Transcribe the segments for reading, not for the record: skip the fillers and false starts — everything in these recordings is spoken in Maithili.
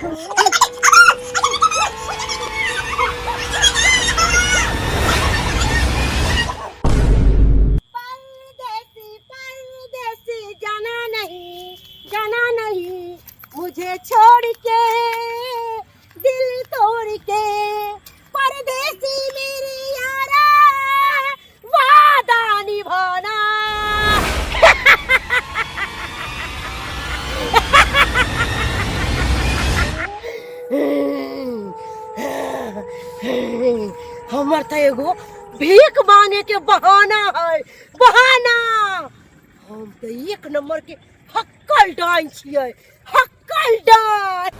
परदेसी परदेसी जाना नहीं, जाना नहीं मुझे छोड़ के, दिल तोड़ के। परदेसी मेरे यारा, वादा निभाना। हमर तऽ एगो भीख मांगे के बहाना है, बहाना। हम तऽ एक नंबर के हक्कल डाइन छियै, हक्कल डाइन।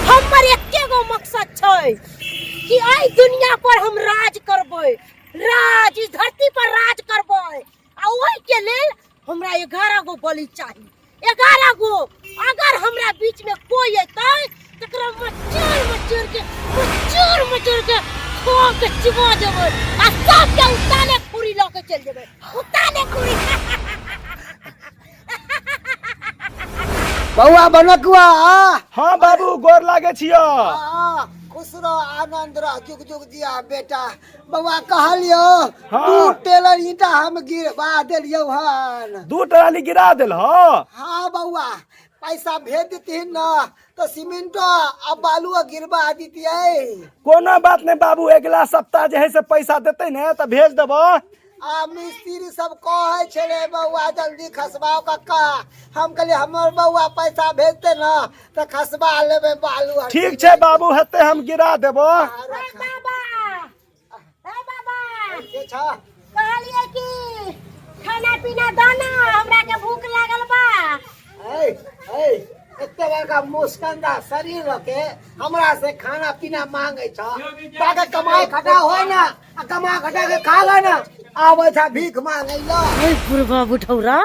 हमर एके गो मकसद छै कि एहि दुनिया पर हम राज करबै, राज, इस धरती पर राज करबै। आ ओहिके लेल हमरा 11 गो बलि चाही, 11 गो। अगर हमरा बीच में कोई एतै तकरा मचोर मचोर के, मचोर मचोर के खो के चिबा देबै आ सबके उताने खुरी लऽ के चलि जेबै, उताने खुरी। बौआ बनकुआ आ। हाँ बाबू, गोर लागे छियो। आ, खुश रह, आनंद रह, जुग जुग जिया बेटा। बौआ कहलियो, हाँ। 2 टेलर ईटा हम गिरवा देलियो हन। 2 ट्राली गिरा देल हो? हाँ बौआ, पैसा भेज देती न तो सीमेंटो आ बालू गिरवा दीतियै। कोनो बात नहीं बाबू, अगला सप्ताह जे है से पैसा देते ने तो भेज देबो। आ मिस्त्री सब कहै छलै बौआ जल्दी खसबाओ कक्का, हम कहलियै हमर बौआ पैसा भेजते न तऽ खसबा लेबै बालू आर। ठीक छै बाबू, हेतै हम गिरा देबो। हाँ, रख। ए बाबा, ए बाबा। के छ? कहलियै कि खाना पीना दाना, हमरा के भूख लागल बा। ए ए, एते बड़का मुस्कंदा शरीर के हमरा से खाना पीना मांगे छ? ताके कमाई खटा होय ना, आ कमा खटा के खा ले ना, आबै छ भीख मांगे ल। ओए बुढ़वा बुढ़ौरा,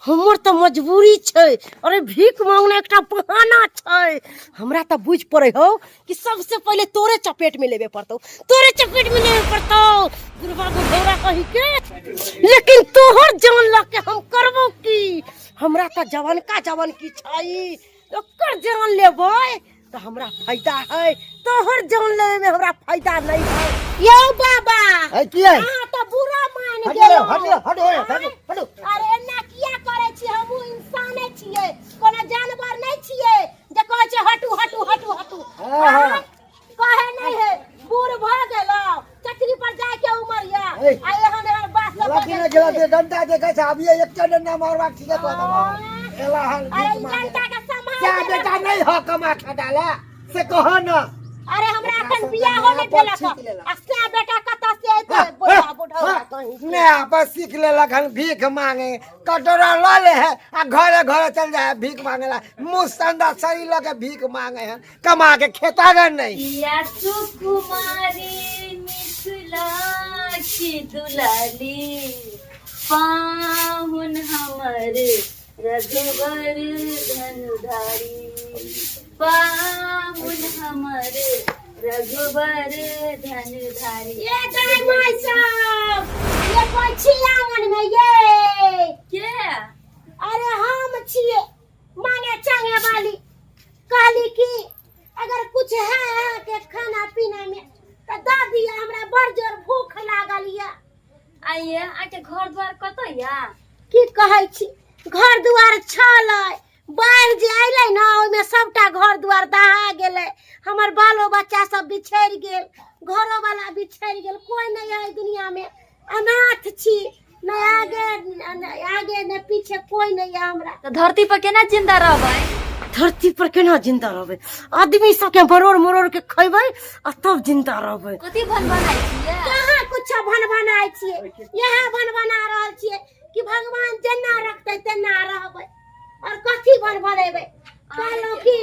हमर तऽ मजबूरी छै। अरे भीख मांगना एकटा बहाना छै। हमरा तऽ बुझि पड़ै हौ कि सबसे पहिले तोरे चपेट में लेबे पड़तौ, तोरे चपेट में लेबे पड़तौ बुढ़वा बुढ़ौरा कही के। लेकिन तोहर जान लऽ के हम करबो की? हमरा तऽ जवनका जवन की छै, ओकर जान लेबै तऽ हमरा फायदा है, तोहर जान लेबे में हमरा फायदा नहीं है। यौ बाबा। है की है? अहाँ तऽ बुरा मान हट गेलहुँ। हट हट हट हट हट। अरे एना किया करै छी? हमहूँ इंसाने छियै, कोनो जानवर नहि छियै जे कहै छै हटू हटू हटू हटू। हाँ, हाँ। कहे नहीं है, बूढ़ भऽ गेलौ, चचरी पर जाय के उमर या ए। आ एहन एहन बात सब लकी बजै ने छी। गेला ते डंडा देखै छै, अभी एकटा डंडा मारबाक ठीके कऽ देबौ। एला हन अरे भीख ई मांगे। डंडा के सम्हाल क्या देना। बेटा नहीं हो कमा खटा ला से कह न। अरे हमरा ओकरा अखन सबके बियाहो नया नहि पर भेलक छीक लेलक। आ से बेटा कतऽ से एतै बुढ़ा बुढ़ौरा कहीं? नया पर सीख लेलक हन भीख मांगे, कटोरा लऽ ले है आ घरे घरे चल जाए है भीख मांगे ला। मुँह संदा शरीर लऽ के भीख मांगे हन, कमा के खेता गन नहीं। या सुकुमारी मिथिला की दुलाली, पाहुन हमर रघुवर धनुधारी, पाहुन हमर रघुवर धनुधारी। ये दाई माई सब, ये कोई छी आंगन में ये? के? अरे हम छिए मांगे चांगे वाली। कहली कि अगर कुछ है अहाँके खाना पीना में तऽ दऽ दिअ, हमरा बड़ जोर भूख लागल यऽ। आइए, अहाँके घर द्वार कतऽ यऽ? की कहै छी, घर दुआर छलै, बाढ़ि जे अयलै ने ओहिमे सबटा घर दुआर दहा गेलै। हमर बालो बच्चा सब बिछड़ि गेल, घरो वाला बिछड़ि गेल, कोइ नहि है दुनिया में, अनाथ छी, नहि आगे नहि आगे नहि पीछे, कोइ नहि है हमरा। तऽ धरती पर केना जिंदा रहबै? धरती पर केना जिंदा रहबै? आदमी सबके मरोड़ मरोड़ के खैबै आ तब जिंदा रहबै। कथी भन बनाइ छियै? कहाँ कुछ भन बनाइ छियै, इएह भन बना रहल छियै कि भगवान जेना रखतै तेना रहबै, और कथी भन बनेबै? कहलहुँ कि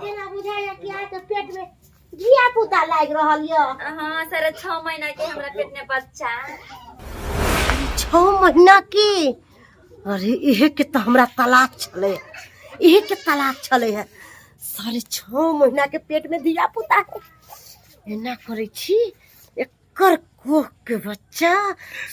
जेना बुझाइया कि अहाँके पेट में धिया पुता लागि रहल यऽ। हाँ, 6.5 महीना के हमरा पेट में बच्चा। 6 महीना के? अरे इहे के तऽ हमरा तलाक छलै, इहे के तलाक छलै है। 6.5 महीना के पेट में धिया पुता है। एना करै छी, एकर कोख के बच्चा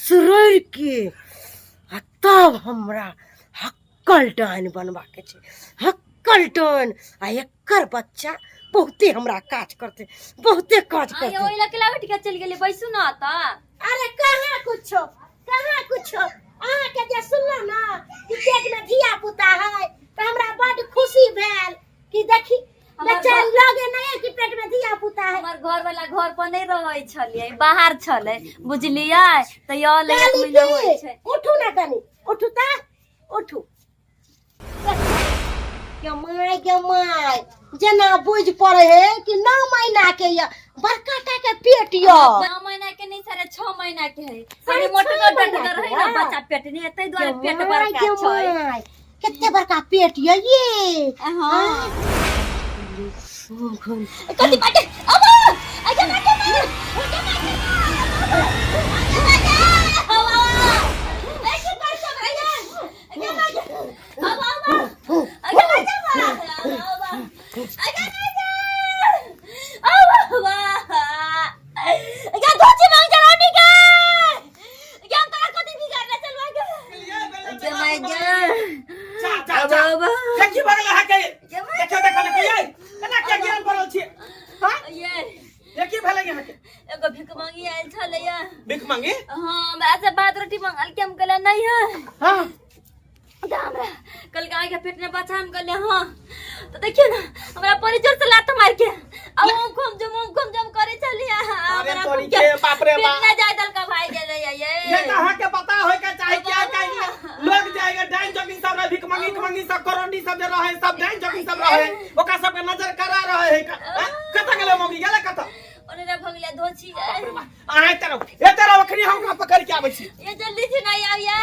सुरैर के आ तब हमरा हक हक्कल डाइन बनबाके छै, हक्कल डाइन। आ एकर बच्चा बहुते हमरा काज करते, बहुते काज आइए करते। ओहि लऽ के उठि के चलि गेलै, बैसू ने तऽ। अरे कहाँ कुछो, कहाँ कुछो। अहाँके जे सुनलहुँ ने कि पेट में धिया पुता है, तऽ हमरा बड्ड खुशी भेल कि देखी हमर बेचारी लगे नहीं है कि पेट में धिया पुता है। हमर घर वाला घर पर नहि रहै छलियै, बाहर छलै, बुझलियै? तऽ यल एक काली महीना होइ की छै। उठू ना कनी, उठू ता, उठू। गे my, गे my, जेना बुझि पड़े है कि 9 महीना के ये बड़का टा के पेट यो। 9 महीना के नहीं, 6.5 महीना के है। साढ़े कनी छह मोटगर महीना डटगर के है ना है। बच्चा पेट नहीं, ताहि दुआरे गे पेट my, बड़का गे छै। My, कते बड़का पेट ये ये। हाँ। कथी बाटे? अब आगे बाटे मार। आगे बाटे मार। आगे बाटे। अब अब। ए की कर सब आगे। आगे बाटे। अब अब। आगे बाटे मार। अब अब। आगे बाटे। अब अब। आगे धोती मांग जरानी के। आगे हम तोरा कथी बिगाड़ले चल आगे। आगे my गे। जा जा अब जा। अब। देखी भगल है के। गे my. देखो देखो देखो, ये केना के ज्ञान पड़ल छी? हां, ये देखी भेलै यहाँ के? एगो भीख मांगी आयल छलैया। भीख मांगी? हाँ, हमरा से भात रोटी मंगल के, हम कहले नहीं है। हां। तऽ हमरा कल गाय के पेट में बच्चा, हम कहले हाँ। तो देखियो ना, हमरा परी जोर से लात मार के अब हम घूम जम हम घूम जम करे चलिया। अरे हमरा तोरी घूम के बाप रे पेट बाप। ना जाय दल का भाई गेलै ये। ये तो अहाँ के पता होय के चाही क्या क्या लोग जाएगा डाइन जोगिंग सब रहे, भीख मांगी मांगी सब करोनी सब जे रहे, सब डाइन जोगिंग सब रहे, ओकरा सब के नजर करा रहे है। कत गेलै मौगी, गेलै कत? ओने भगले धोछी। अहाँ तरफ ए तरफ अखनी हम ओकरा पकड़ के आबै छी। ये जल्दी से नहीं आविए।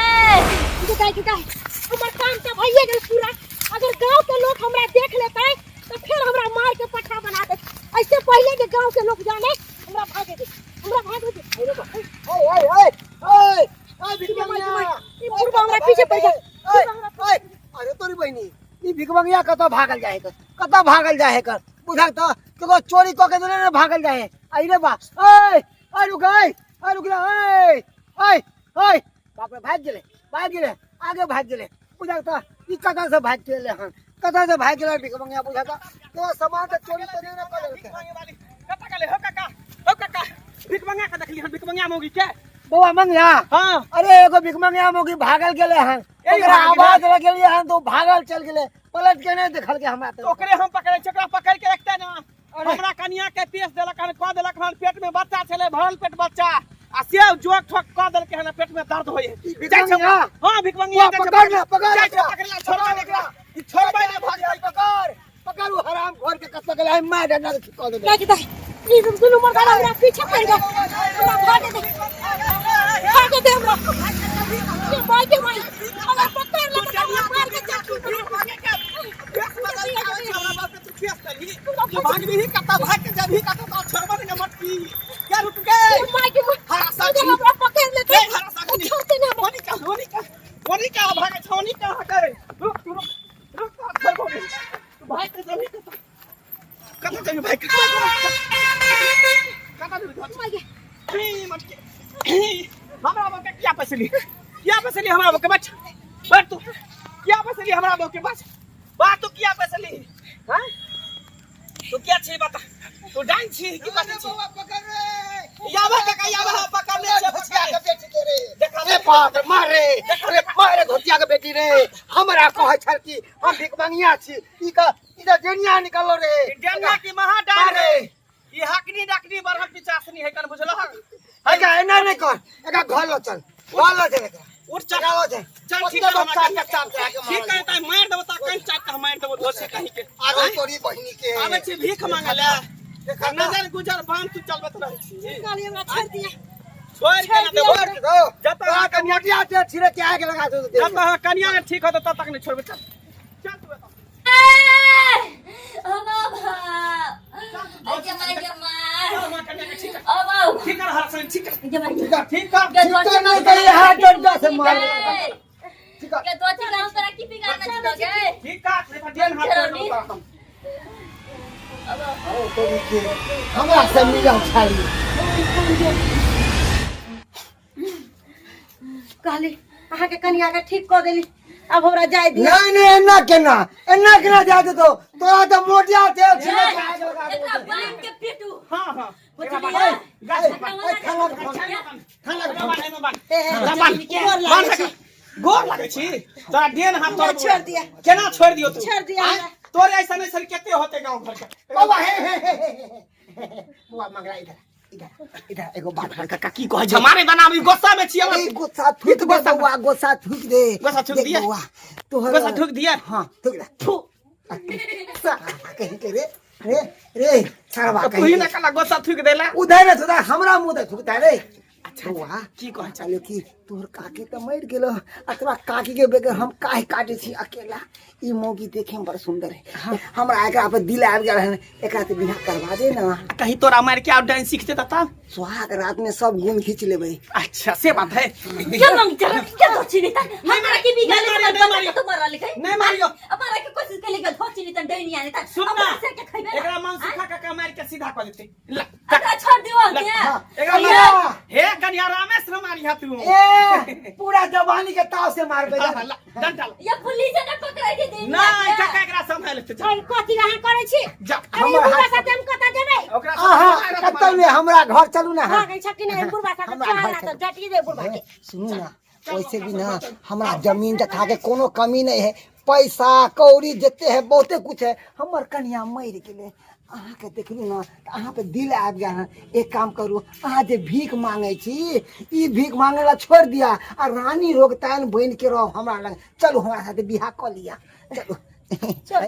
जुटाई जुटाई, हमर काम तऽ भइए गेल पूरा। अगर गांव के लोग हमरा देख लेते तो फिर हमरा मार के पट्ठा बना दे। ऐसे पहले जे गांव के लोग जाने, हमरा भागे दे, हमरा भागे दे। ओए ओए ओए ओए ओए भिखमंगिया। ई बुढ़बा हमरा पीछे पड़ गेल। ओए ओए, अरे तोरी बहिनी, ई भिखमंगिया कतऽ भागल जाए कर, कतऽ भागल जाए कर? बुझा तऽ केकरो चोरी कऽ के देने ने भागल जाए। आई रे बा, ओए ओए, रुक, ओए ओए, रुक रे, ओए ओए ओए, बाप रे, भागि गेलै, भागि गेलै, आगे भागि गेलै। बुझा तऽ ई कतऽ से भागि गेलै हन, कतऽ से भागि गेलै भिखमंगिया? बुझा तऽ केकरो सामान तऽ चोरी तऽ नहि ने कऽ भीख लेलकै? मांगे वाली कत गेलै हो काका, हो काका? भीख मांगे के देखली हन भिखमंगिया मौगी के? बौआ मंगला। हां। अरे एगो भिखमंगिया मौगी भागल गेलै हन। ए, ओकरा भागल गेलै? आवाज लगेलियै हन तऽ ओ भागल चलि गेलै, पलट के नहि देखलकै हमरा तो तरफ। ओकरे हम पकड़े छी, ओकरा पकड़ के रखते ना। अरे। हमरा कनिया के पेश देलक हन, कह देलक हन पेट में बच्चा छलै, भरल पेट बच्चा, आ से जोक ठोक कह देलकै हन, पेट में दर्द होय है। जाइ छै। भिखमंगिया? हां, भिखमंगिया। बौआ, जाइ छै। पकड़ ले, पकड़ जाइ छै, एकरा। पकड़ ले, छोड़बै नहि एकरा, ई छोड़बै नहि, भागतै। पकड़ पकड़, ओ हराम घर के कतऽ गेलै? हम मारि डंडा के कऽ देबै। दाई दाई, प्लीज, हम दुनू मर्दाना हमरा पीछे पड़ गए। हमरा भागे दे, भागे दे हमरा। ये माय के माय, अगर पकड़ ले तो हमरा मार के चाकू। भीख मांगे के भेष बदल के आबै छै हमरा बाप के, तू पेश देलही? तू भागबिही कतऽ? भाग के जेबही कतऽ? तो छोड़बै नहि मटकी के, रुक गे। ये माय के माय, हरा अगर साक्षी। हमरा पकड़ ले ए, हरा साक्षी। छोड़ते ना हमरा। ओनी का, ओनी का, ओनी का भागे छै, ओनी का हटे। रुक तू, रुक रुक, तो छोड़बो नहि। तू भाग के जेबही कतऽ? कतऽ जेबही भाग के? कतऽ जेबही? माय के ई मटकी, हमरा बाप के किया पैसली, किया पैसली हमरा बाप के? बच बच, तू किया पैसली हमरा बाप के? बच बा, तू किया पैसली? हां, तू किया छी बता? तू डाइन छी की कथी छी? पकड़ रे। याबा काका, याबा, पकड़ ले छै, घोटिया पकड़ के बेटी के रे। देखा। अरे बाप रे, मार रे, अरे मार रे घोटिया के बेटी रे। हमरा कहै छल कि हम भिखमंगिया छी, ई का ई तऽ डेनिया निकललो रे। डेनिया की महा डाइन। मार रे। रे, ई हकनी डकनी बरहम पिचासनी है कन, बुझलहक? एकरा एना नहि कर, एकरा घर लऽ चल, घर लऽ चल एकरा। उठ चल। एकरा लऽ चल। चल, ठीक ओते है। बच्चा के चाप से आके ठीक मारल। है, ताई मार देबो ता कहीं चाप के मार देबो धोसे कहीं के। आरो तोरी बहिनी के आबै छी भीख मांगे ले। देखा ना। नजर गुजर बांध तू चलबत रहै छी। कहली हमरा छोड़ दिया। छोड़ के ना देबो। छोड़ दो। जब तक तोरा के मोटिया से छिड़क के आग लगा दो। जब तक कनिया ने ठीक होतो तब तक नहीं छोड़बे। चल चल तू एतऽ। अब अब आगे मार के मार। चल, हमरा कनिया के ठीक कर। अब अब। ठीक कर हर ठीक कर। आगे मार। ठीक कर, ठीक कर। के ठीक कर, नहीं तो ये हाथ डंडा से मार। ठीक है। के तो ठीक तोरा की बिगाड़ना छलो गे? ठीक कर, नहीं तो डेन हाथ तोड़ देबो तोरा हम। अरे तोरी के, हमरा से मिलल छाली। कहली अहाँके कनिया के ठीक कऽ देली। आब हमरा जाय दिअ। नहीं नहीं, एना केना, एना केना जा देतो तोरा? तऽ मोटिया तेल छिले के आगि लगा देबो। एकरा बांध के पीटू। हाँ हाँ, बुझलियै? गाछ ए, थाना के फोन, थाना के फोन। एमे बान्ह। हे, हे, ला बान्ह। गोर लागै बान्ह छी। रखा। गोर लागै छी तोरा? डेन हाथ तोड़। छोड़ दिया। केना छोड़ दियो तू? छोड़ दिया आँय? हमरा। तोरे ऐसा नहीं सर केते होते गांव घर के। बौआ, हे हे हे हे हे हे, बौआ मंगला, इधर इधर इधर, एगो बात कर। काका, की कहै छै? मारे बना, ई गुस्सा में छी हम। ए, गुस्सा थूक दे बौआ, गुस्सा थूक दे। गुस्सा थूक देख दिया? बौआ, तोहर गुस्सा थूक दिया? हाँ, थूक दे। थू। साला कहीं के रे रे रे सरवा। तू ही कहीं ना कला गुस्सा थूक देला। उधर ने थूकता, हमरा मुंह दे थूकता रे। अच्छा, बौआ, की कहै छै? कहलियो कि तोहर काकी तऽ मरि गेलो, अथवा काकी के बगैर हम काहे काटे छी अकेला? ई मौगी देखे में बड़ सुंदर है, हमरा एकरा पर दिल आबि गेल हन, एकरा से बियाह करवा दे ना। कहीं तोरा मार के आब डांस सीखते तब सुहाग रात में सब गुण खींच लेबै। अच्छा, से बात है। क्या मांग चल क्या तो चिनी तन हमरा के भी गाली नहीं मारियो, से नहीं मारियो। तो मारा लिखे। नहीं मारियो। अब मारा के कोशिश के लिए धो चिनी तन डैनी आने तन। सुन ना, अब से के खइबे ना। एकरा मन सुखा काका मार के सीधा कर देते। ला, एकरा छोड़ दियो ला, के। हाँ। एकरा मार। हे कन्या, रामेश न मारी तू। ए, पूरा जवानी के ताव से मारबै। हाँ, हाँ, ला, डंडा ला। या पुलिस ने पकड़ाई दे दे। नहीं काका, एकरा संभाल लेते, जा। अरे, कथी अहाँ करै छी? जा। अरे, हमर बुढ़बा हाथ साथे हम कतऽ जेबै? ओकरा आहा, संभाल। कतौ ने, हमरा घर चलू ना। हाँ, गई छकी नहीं बुढ़बा साथे। हमरा घर चल ना, चलू। तऽ जटी दे बुढ़बा के। सुनू ना, वैसे भी ना हमरा जमीन जथा के कोनो कमी नहीं है, पैसा कौड़ी जते है, बहुते कुछ है। हमर कनिया मरि गेलै, अहाँके देखलू ना तऽ अहाँ पे दिल आबि गेल हन। एक काम करू, अहाँ जे भीख मांगै छी, ई भीख मांगै ला छोड़ि दिया आ रानी रोगताइन बनि के रहू हमरा लग। चलू, हमरा साथे बियाह कऽ लिअ, चलू।